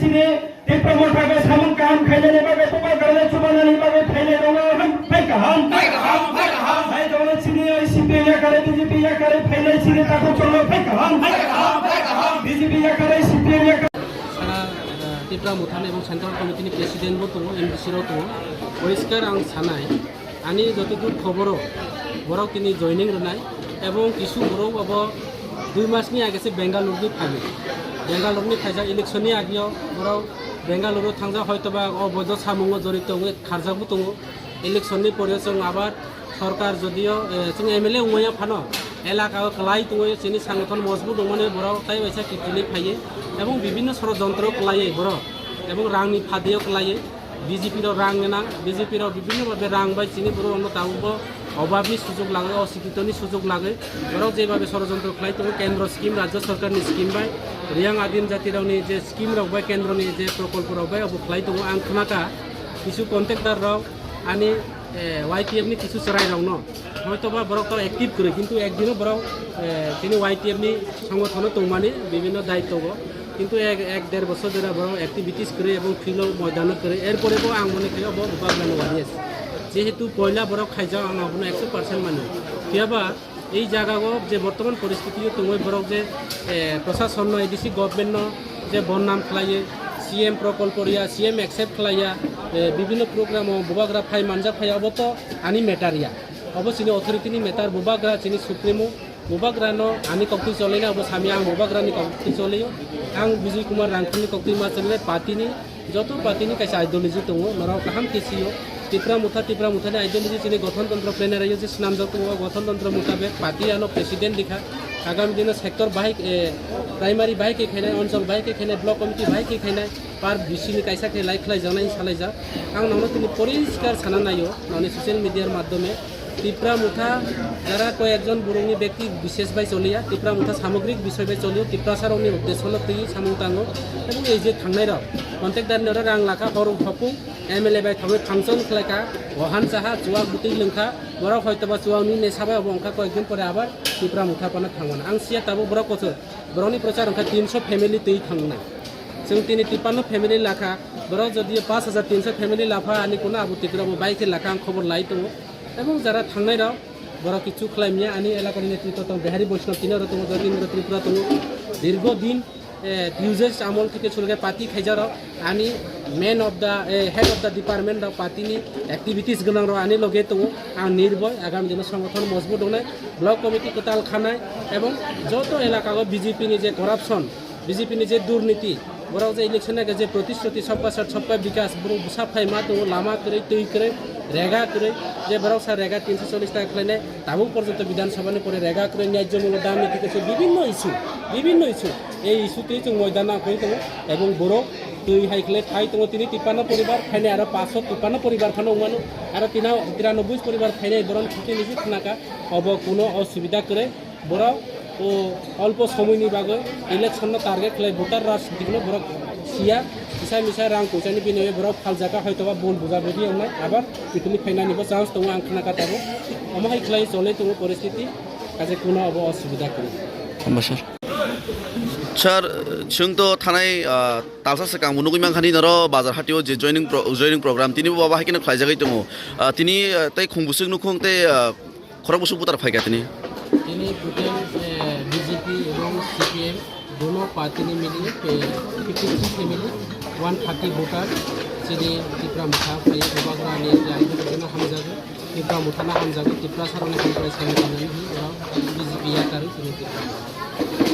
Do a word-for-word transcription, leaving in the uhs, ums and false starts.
Chini Tipra Motha bai samung kaham khainani bagwi, Bubagra le chubanani bagwi phainai rok no hai kaham. Hai kaham, hai kaham. Hai rok no chini C P M yakare, B J P yakare phainai chini takhuk cholo hai kaham. Hai kaham, hai kaham. B J P yakare, C P M yakare. Sara, eh, Tipra Motha ni ebong Central Committee ni President bo tongo, M D C rok tongo. Poriskar ang sanai, ani jotodur khoboro borok tini joining rwnai, ebong kisu borok abo dui mas ni age se Bengaluru ni phaio. Bengaluru ni phaijak election ni ageo borok Bengaluru thangjak, hoitoba o boido samungo jorito wngwi kharjak bo tongo. Election ni pore chwng abar sorkar jodio, eh, chwng M L A wngmaya phano elaka o kwlai tongwi chini sangothon mojbut wngmani borok tai waisa kiphilwi phaiwi ebong bibinno sorojontro kwlaiwi borok ebong rangni phadio kwlaiwi B J P rok rang gwnang, B J P rok bibinno bhabe rang bai chini borok rokno tabukbo obabni sujuk lagwi, osikitoni sujuk lagwi borok jebabe sorojontro khlai tongo kendro scheme, rajya sorkarni scheme bai, Riyang Adim Jati rokni je scheme rok bai kendroni je prokolpo rok bai obo khlai tongo. Ang khna kha kisu contractor rok ani, eh, Y T F ni kisu chwrai rokno hoitoba borok to active kwrwi, kintu ekdino borok, eh, chini Y T F ni songothono tongmani bibinno daityogo, kintu ek, ek der bosor jora borok activities kwrwi ebong field o moidano kwrwi, erpore bo ang mone khaio bo Bubagrani warriors, jehetu poila borok khaijak, ang abono ekso percent mano. Phiyaba ei jaga o je bortoman poristiti o tongwi borok je, eh, prosasonno, A D C government no je bonnam khlaiwi, C M prokolpo riya, C M accept khlaiya, eh, bibinno program o Bubagra phai manjak phai, obo to ani matter ya. Obo chini authority ni matter, Bubagra chini supremo, Bubagra no ani koktwi cholaina, obo sami ang Bubagra ni koktwi cholaio. Ang Bijoy Kumar Rangkhal ni koktwi ma cholainai, party ni, joto party ni kaisa ideology tongo, norok kaham khe sio. Tipra Motha, Tipra Motha ni ideology chini Gothon Tantro Plenary o je swnamjak tongo, o Gothon Tantro mutabek party ano president rikha. Agami dino sector bahai, eh, primary bahai khe khainai, onchol bahai khe khainai, block committee bahai khe khainai, par B C ni kaisa khe lai khlai jaknai, salai jak. Ang nono tini poriskar sana naio, noni social media madhyome. Tipra Motha jara koyekjon borokni bekti bishesh bai choliya, Tipra Motha samogrik bisoi bai choliyo, Tiprasa rokni uddesho no twi samung tango. Ebong ei je thangnai rok, contractor ni oro rang lakha, hor hopung, M L A bai thangwi function khlai kha, wahan cha ha, chuwak bwtwi lwng kha, borok hoitoba chuwak ni nesa bai obo wngkha, koyekdin pore abar Tipra Motha phano thangmano. Ang siya tabuk borok kochok, borokni prochar wngkha tinso family twi thangnai. Chwng tini tipanno family lakha, borok jodi pash hajar tinso family lapha, ani kuno abo Tipra bo bai khe lakha, ang khobor lai tongo. Ebong jara thangnai rok, borok kichu khlai manya, ani elakani netritwo tong Bihari Boishnab tini oro tongo, Jatindra Tripura tongo. Dirgo din, eh, uses amol theke chulge party khaijarok, ani man of the, eh, head of the department rok, party ni activities gwnang rok ani loge tongo. Ang nirboy, agami dino songothono mojbut wngnai, block committee kwtal khanai, ebong joto elaka o B J P ni je corruption, B J P ni je durniti, borok je election age je protishruti sabka sat sabka bikas, borok bwsa phai ma tongo, lama kwrwi, twi kwrwi, rega kwrwi, je borok sa rega tinso chollish taka khlainai, tabuk porjonto Bidhan Sabha ni pore rega kwrwi, nyajjo mulo dam ni ticket se bibinno issue, bibinno issue, ei issue twi chwng moidana kwrwi tongo, ebong borok twi hai khlai phai tongo tini tipanno poribar, phainai aro paanch sho tipanno poribar phano wngmano, aro tina tiranoboi poribar phainai, borok thokni niji khnaka, obo kuno osubida kwrwi. Borok, o, olpo somoini bagwi election no target khlai voter rajniti no borok siya, kisa misa rang poisa ni bini borok phaljaka, hoitoba bol buja budi wngnai, abar kiphilwi phainani bo chance tongo, ang khna kha tabuk. Omo hai khlai cholwi tongo poristiti, kaisa kuno obo osubida kwrwi. Hambai sir. Sir, chwng to thanai, ah, talsa swkang bo nugwi mankha nini oro bazar hatio je joining pro-, joining program tini bo baba hai kheno khlaijagwi tongo. Ah, tini, ah, tei khung bwswk nukhung tei, ah, Khorok bwswk voter phaikha tini? Tini total, eh, B J P ebong C P M dono party ni mili, eh, fifty three family, one thirty voter chini Tipra Motha phai, Bubagra ni jai jai no hamjago, Tipra Motha no hamjago, Tiprasa rok ni hamkrai sai ni hinwi oro B J P yakarwi chini Tipra.